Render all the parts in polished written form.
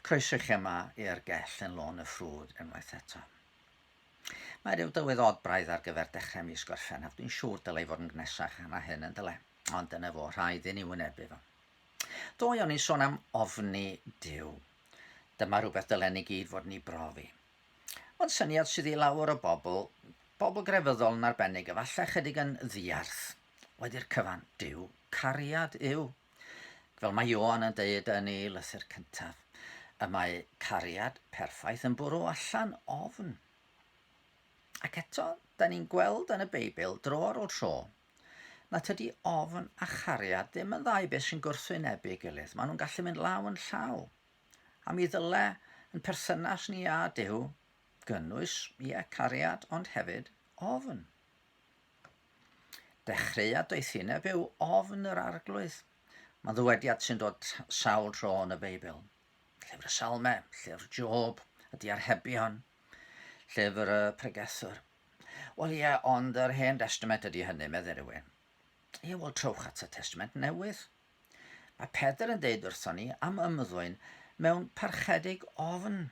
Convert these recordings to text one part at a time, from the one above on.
Croeso i chi yma i'r gell yn Lôn y Ffrwd unwaith eto. Mae rhyw dywydd od braidd ar gyfer dechrau mis Gorffennaf, dwi'n siŵr dylai fod yn gnesach na hyn yn dyle, ond dyna fo, rhaid i ni wynebu fo. Ddoe o'n i'n sôn am ofni Duw. Dyma rhywbeth dylen ni gyd fod yn ei brofi. Ond syniad sydd i lawer o bobl, bobl grefyddol yn arbennig, efallai chydig yn ddiarth. Wedi'r cyfan, Duw, cariad yw. Fel mae Ioan yn deud yn ei lythyr cyntaf, y mae cariad perffaith yn bwrw allan ofn. Ac eto, da ni'n gweld yn y Beibl dro ar ôl tro, na tydi ofn a chariad ddim yn ddau beth sy'n gwrthwynebu ei gilydd. Maen nhw'n gallu mynd law yn llaw. A mi ddyle yn perthynas ni â Duw gynnwys, ie, cariad, ond hefyd ofn. Dechreuad doethineb yw ofn yr arglwydd. Mae'n ddywediad sy'n dod sawl tro yn y Beibl. Llyfr y Salme, llyfr Job, y diarhebion, llyfr y pregethwr. Wel ie, ond yr Hen Destament ydy hynny, meddai rhywun. Ie, wel trowch at y Testament Newydd. Mae Pedr yn deud wrthon ni am ymddwyn mewn parchedig ofn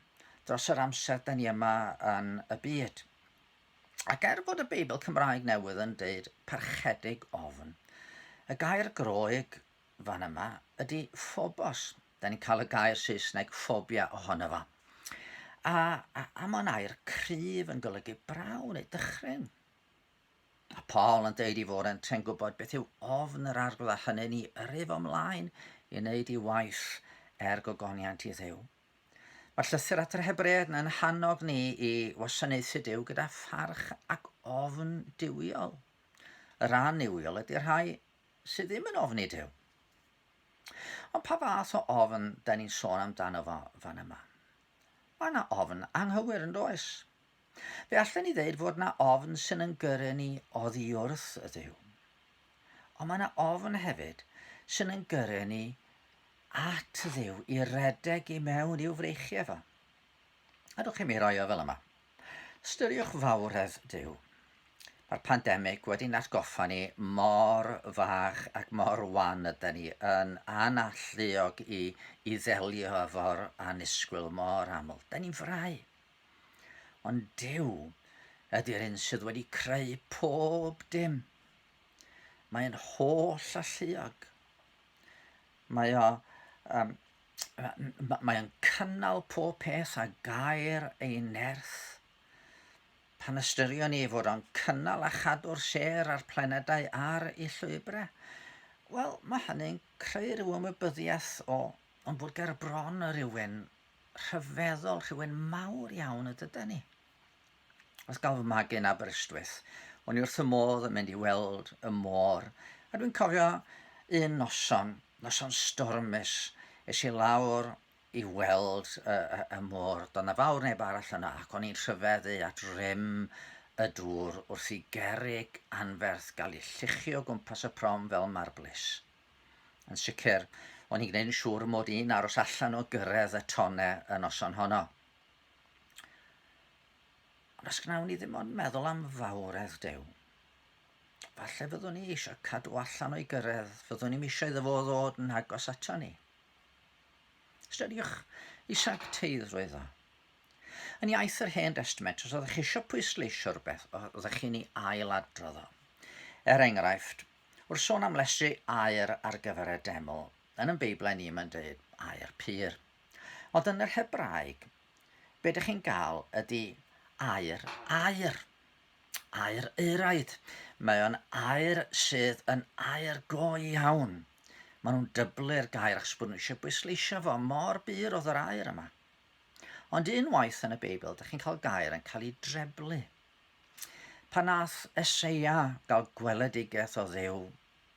dros yr amser da ni yma yn y byd. Ac er bod y Beibl Cymraeg Newydd yn deud parchedig ofn, y gair Groeg fan yma ydy phobos. Da ni'n cael y gair Saesneg phobia ohono fo. A, a, a mae'n air cryf yn golygu braw neu dychryn. A Paul yn deud i fod yn tre'n gwybod beth yw ofn yr arglwydd a hynny'n i yrru fo mlaen i wneud i waith er gogoniant i Dduw. Mae'r llythyr at yr Hebreaid yn hannog ni i wasanaethu Duw gyda pharch ac ofn duwiol. Yr annuwiol ydy'r rhai sydd ddim yn ofni Duw. Ond pa fath o ofn da ni'n sôn amdano fo fan yma? Mae yna ofn anghywir yn does? Fe allen ni ddeud fod 'na ofn sy'n yn gyrru ni oddi wrth y Dduw. Ond mae 'na ofn hefyd sy'n yn gyrru ni at y Dduw i redeg i mewn i'w freichiau fo. A dwch i mi roi o fel yma. Ystyriwch fawredd Duw. Mae'r pandemig wedi'n atgoffa ni mor fach ac mor wan ydy ni yn analluog i, i ddelio efo'r annisgwyl mor aml. Da ni'n frau. Ond Duw ydy'r un sydd wedi creu pob dim. Mae'n holl alluog. Mae o, um, mae o'n cynnal pob peth a gair ei nerth. Pan ystyriwn ni fod o'n cynnal a chadw'r sêr a'r planedau ar ei llwybrau, wel, mae hynny'n creu rhyw ymwybyddiaeth o ond bod ger bron rhywun rhyfeddol, rhywun mawr iawn y dyda ni. Wrth gael fy magu yn Aberystwyth, o'n i wrth y modd yn mynd i weld y môr. A dwi'n cofio un noson, noson stormus, es i lawr i weld y, y, y môr. Doedd na fawr neb arall yno ac o'n i'n rhyfeddu at rym y dŵr wrth i gerrig anferth gael eu lluchio o gwmpas y prom fel marblis. Yn sicr, o'n i'n gwneud yn siŵr mod i'n aros allan o gyrraedd y tone y noson honno. Ond os gwnawn ni ddim ond meddwl am fawredd Duw, falle fyddwn ni eisiau cadw allan o'i gyrraedd, fyddwn ni'n eisiau iddo fo ddod yn agos ato ni. Ystyriwch i sancteiddrwydd o. Yn iaith yr Hen Destament, os oeddech chi eisiau pwysleisio rhywbeth, oeddech chi'n ei ailadrodd o. Er enghraifft, Wrth sôn am lestri aur ar gyfer y deml, yn yn Beiblau ni mae'n dweud aur pur. Ond yn yr Hebraeg, be dych chi'n gael ydy aur aur. Aur euraid. Mae o'n aur sydd yn aur go iawn. Maen nhw'n dyblu'r gair achos bod nhw eisiau bwysleisio fo mor bur oedd yr aur yma. Ond unwaith yn y Beibl, dych chi'n cael gair yn cael ei dreblu. Pan nath Eseia gael gweledigaeth o Dduw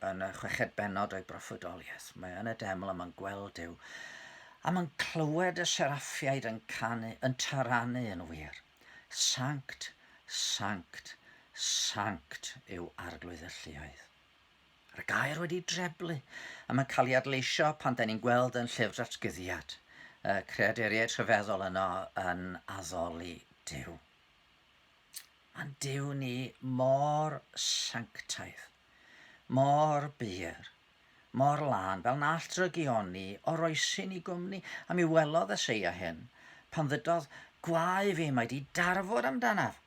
yn y chweched bennod o'i broffwydoliaeth, mae yn y deml a mae'n gweld Duw, a mae'n clywed y seraffiaid yn canu, yn taranu yn wir. Sanct, sanct, sanct yw arglwydd y lluoedd. Mae'r gair wedi dreblu, a mae'n cael ei adleisio pan da ni'n gweld yn llyfr datguddiad, y creaduriaid rhyfeddol yno yn addoli Duw. Mae'n Duw ni mor sanctaidd, mor bur, mor lân fel na all drygioni oroesi'n ei gwmni, a mi welodd Eseia hyn, pan ddydodd, Gwae fi, mae di darfod amdanaf!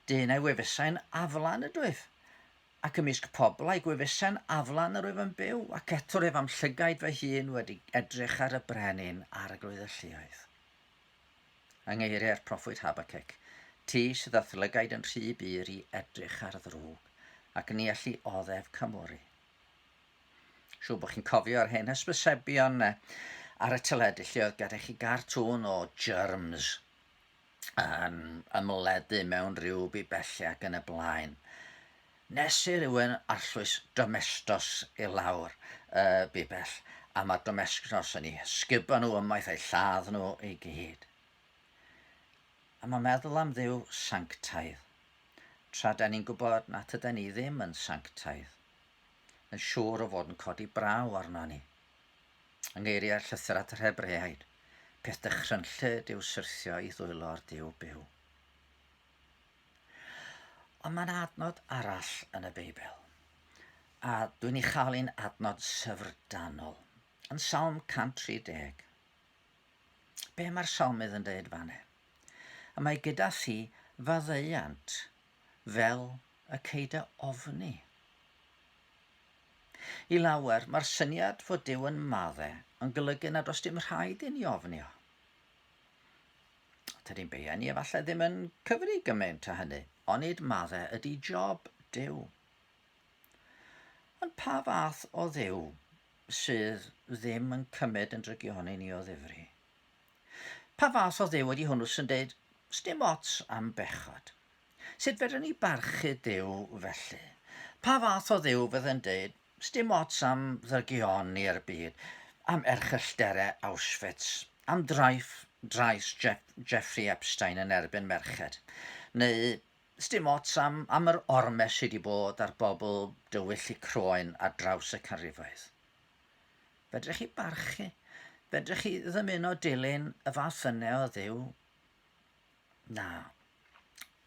Dyn a'i wefusau'n aflan ydwyf, ac ymysg pobl a'i gwefusau'n aflan yr wyf yn byw, ac eto rwyf a'm llygaid fy hun wedi edrych ar y brenin, arglwydd y lluoedd. Yng ngeiriau'r proffwyd Habacuc, ti sydd â'th lygaid yn rhy bur i edrych ar ddrwg, ac ni alli oddef camwri. Siŵr bod chi'n cofio'r hen hysbysebion ar y teledu lle oedd gyda chi gartŵn o germs yn ymledu mewn rhyw bibellau ac yn y blaen. Nes i rywun arllwys domestos i lawr y bibell, a mae'r domestos yn eu hysgubo nhw ymaith a'u lladd nhw i gyd. A mae meddwl am Dduw sanctaidd, tra da ni'n gwybod na tyda ni ddim yn sanctaidd, yn siŵr o fod yn codi braw arno ni. Yng ngeiriau'r llythyr at yr Hebreaid, peth dychrynllyd yw syrthio i ddwylo'r Duw byw. Ond mae'n adnod arall yn y Beibl, a dwi'n ei chael hi'n adnod syfrdanol, yn Salm 130. Be mae'r salmydd yn dweud fanne? A mae gyda thi faddeuant fel y cei dy ofni. I lawer, mae'r syniad fod Duw yn madde yn golygu nad oes dim rhaid i ni ofni o. Tydi'n beia ni efallai ddim yn cyfri gymaint â hynny, onid madde ydy job Duw. Ond pa fath o Dduw sydd ddim yn cymryd yn drygioni ni o ddifri? Pa fath o Dduw ydy hwnnw sy'n deud, sdim ots am bechod? Sut fedrwn ni barchu Duw felly? Pa fath o Dduw fydd yn deud, sdim ots am ddrygioni'r byd, am erchyllterau Auschwitz, am draif, drais Jeff, Jeffrey Epstein yn erbyn merched, neu sdim ots am, am yr ormes sydd wedi bod ar bobl dywyll eu croen ar draws y canrifoedd. Fedrech chi barchu? Fedrech chi ddymuno dilyn y fath yna o Dduw? Na.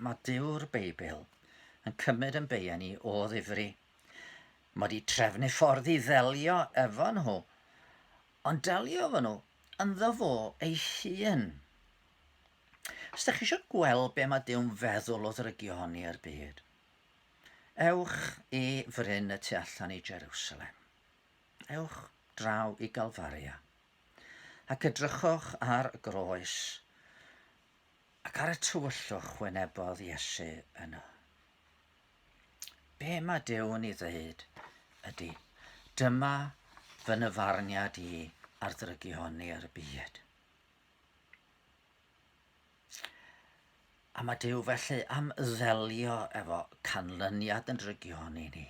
Mae Duw'r Beibl yn cymryd yn beia ni o ddifri. Mae wedi trefnu ffordd i ddelio efo nhw, ond delio efo nhw ynddo fo ei hun. Os ydych chi eisiau gweld be mae Duw'n feddwl o ddrygioni i'r byd, ewch i fryn y tu allan i Jerusalem. Ewch draw i Galfaria. Ac edrychwch ar y groes ac ar y tywyllwch wynebodd Iesu yno. Be mae Duw yn ei ddeud ydy, dyma fy nyfarniad i ar ddrygioni ar y byd. A mae Duw felly am ddelio efo canlyniad yn drygioni ni.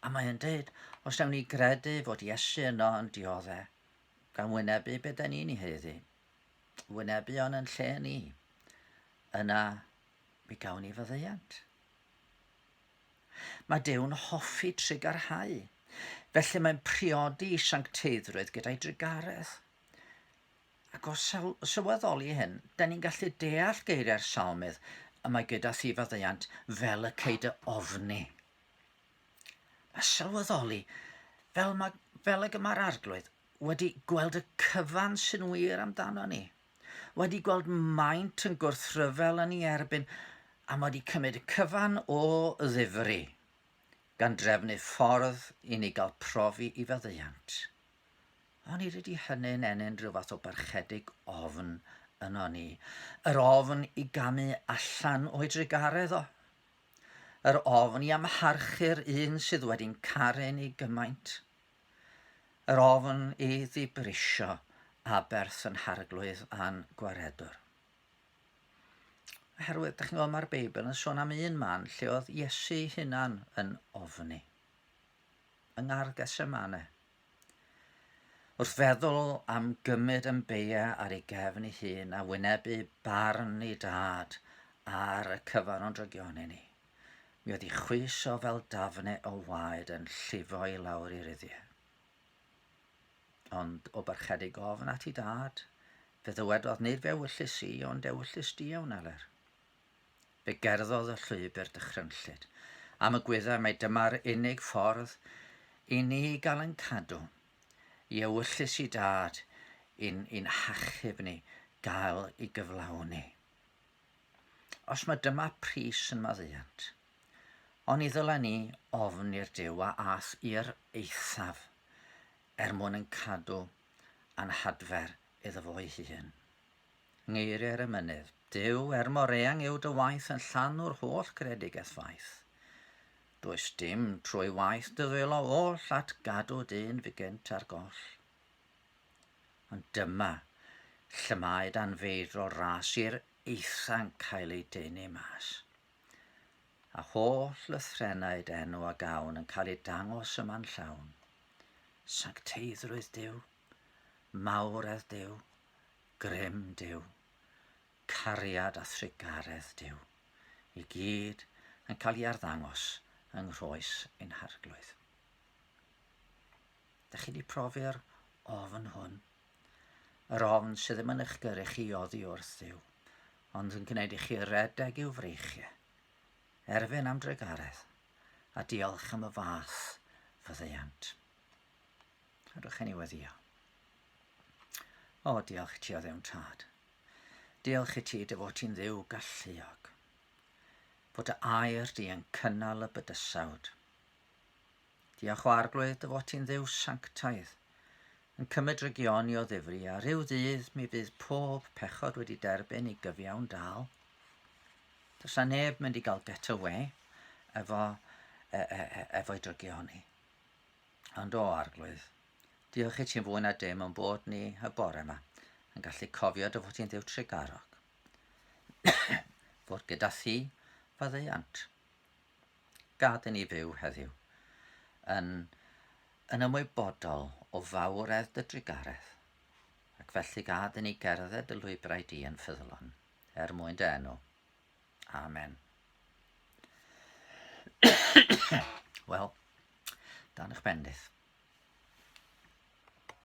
A mae e'n deud, os nawn ni gredu fod Iesu yno yn diodde, gan wynebu be da ni'n ei haeddu, wynebu o'n yn lle ni, yna mi gawn ni faddeuant. Mae Duw'n hoffi trugarhau, felly mae'n priodi i sancteiddrwydd gyda'i drugaredd. Ac o sylweddoli hyn, da ni'n gallu deall geiriau'r salmydd y mae gyda thi faddeuant fel y cei dy ofni. Mae sylweddoli, fel, mae, fel ag y mae'r arglwydd wedi gweld y cyfan sy'n wir amdano ni, wedi gweld maint yn gwrthryfel yn ei erbyn, a mae wedi cymryd y cyfan o ddifri, gan drefnu ffordd i ni gael profi i faddeuant. Onid ydy hynny'n ennyn rhyw fath o barchedig ofn yno ni? Yr ofn i gamu allan o'i drugaredd o? Yr ofn i amharchu'r un sydd wedi'n caru ni gymaint. Yr ofn i ddibrisio aberth yn Harglwydd a'n Gwaredwr. Oherwydd, dych chi'n gwybod, mae'r Beibl yn sôn am un man lle oedd Iesu ei hunan yn ofni. Yng Ngardd Gethsemane. Wrth feddwl am gymryd yn beia ar ei gefn ei hun a wynebu barn ei dad ar y cyfan o'n drygioni ni, mi oedd ei chwys o fel dafne o waed yn llifo i lawr i ruddiau. Ond o barchedig ofn at ei dad, fe ddywedodd nid fe ewyllys i, ond ewyllys di a wneler. Fe gerddodd y llwybr dychrynllyd. Am y gwyddai mai dyma'r unig ffordd i ni gael yn cadw, i ewyllys i dad i'n, i'n hachub ni gael i gyflawni. Os mae dyma pris yn maddeuant, oni ddylen ni ofn i'r Duw a ath i'r eithaf er mwyn yn cadw a'n hadfer iddo fo'i hun. Ngeiriau'r emynydd, Duw, er mor eang yw dy waith yn llanw'r holl greadigaeth faith. Does dim trwy waith dy ddwylo oll at gadw dyn fugynt ar goll. Ond dyma lle mae dan feidrol ras i'r eitha'n cael ei denu mas. A holl lythrennau dy enw a gawn yn cael eu dangos yma'n llawn. Sancteiddrwydd Duw, mawredd Duw, grym Duw, cariad a thrugaredd Duw, i gyd yn cael ei arddangos yng nghroes ein Harglwydd. Dych chi wedi profi'r ofn hwn? Yr ofn sydd ddim yn eich gyrru chi oddi wrth Dduw, ond yn gwneud i chi redeg i'w freichiau, erfyn am drugaredd, a diolch am y fath fyddeiant. Rydych chi'n ei weddio. O, diolch i ti o Dduw'n Tad. Diolch i ti dy fod ti'n Dduw galluog. Fod dy air di yn cynnal y bydysawd. Diolch o Arglwydd dy fod ti'n Dduw sanctaidd, yn cymryd drygioni o ddifri, a rhyw ddydd mi fydd pob pechod wedi derbyn i gyfiawn dal. Does na neb mynd i gael get away efo, e, e, e, efo'i drygioni. Ond o, Arglwydd, diolch i ti'n fwy na dim yn bod ni y bore yma yn gallu cofio dy fod ti'n Dduw trugarog. Fod gyda thi faddeuant. Gad i ni fyw heddiw yn, yn ymwybodol o fawredd dy drugaredd, ac felly gad i ni gerdded dy lwybrau di yn ffyddlon, er mwyn dy enw. Amen. Wel, dan eich bendith.